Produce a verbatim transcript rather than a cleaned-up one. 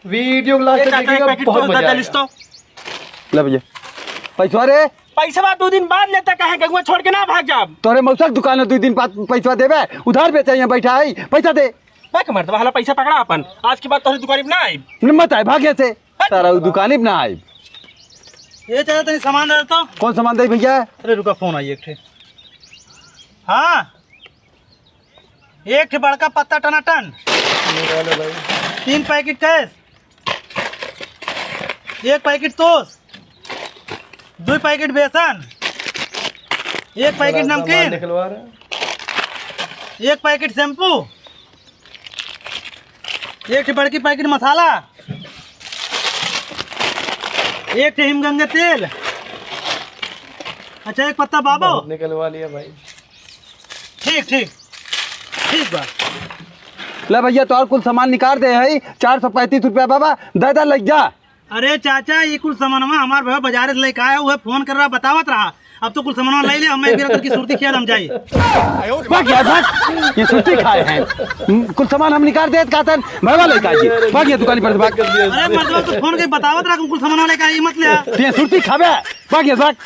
वीडियो को लास्ट तक देखिएगा, बहुत मजा आएगा। ले भैया, पैसा रे। पैसा दो दिन बाद लेता, कहे गंगुआ छोड़ के ना भाग जाब। तोरे मौसा के दुकान है, दो दिन बाद पैसा देबे, उधार बेचा, यहाँ बैठा है, पैसा दे। बैक मर्द वाला पैसा पकड़ा अपन, आज के बाद तोहरे दुकान पे ना आइब। न मत आए, भागे से। तारा उ दुकानी पे ना आइब। ये चला, तनी सामान दे तो। कौन सामान दे भैया? अरे रुका, फोन आई एक ठे। हाँ, एक ठे बड़का पत्ता टनाटन, तीन पैकेट कैश, एक पैकेट तोस, दुई पैकेट बेसन, एक पैकेट नमकीन, एक पैकेट शैम्पू, एक ठे बड़की पैकेट मसाला, एक ठे हिमगंगा तेल। अच्छा, एक पत्ता बाबो। बहुत निकलवा लिया भाई। ठीक, ठीक, ठीक बा। ले भैया, तोहर कुल सामान निकाल दे है, चार सौ पैंतीस रुपया बाबा, दे दे, लग जा। अरे चाचा, ये कुल सामानवा हमार भैया बाजारे से लेके आया, उहे फोन कर रहा, बतावत रहा। अब तो कुल सामानवा ले ले, हम एक बेरा तोर की सुरती खेल हम जाई। भाग यार, भाग। ये सुरती खाए हैं। हम्म, कुल सामान हम निकाल देत कहतन, भैया लेके आइए। भाग ये दुकान पर से, भाग। अरे मर्दवा, तो फोन के बतावत रहा, कुल सामानवा लेके आई, मत ले आ। ये सुरती खाबे, भाग ये, भाग।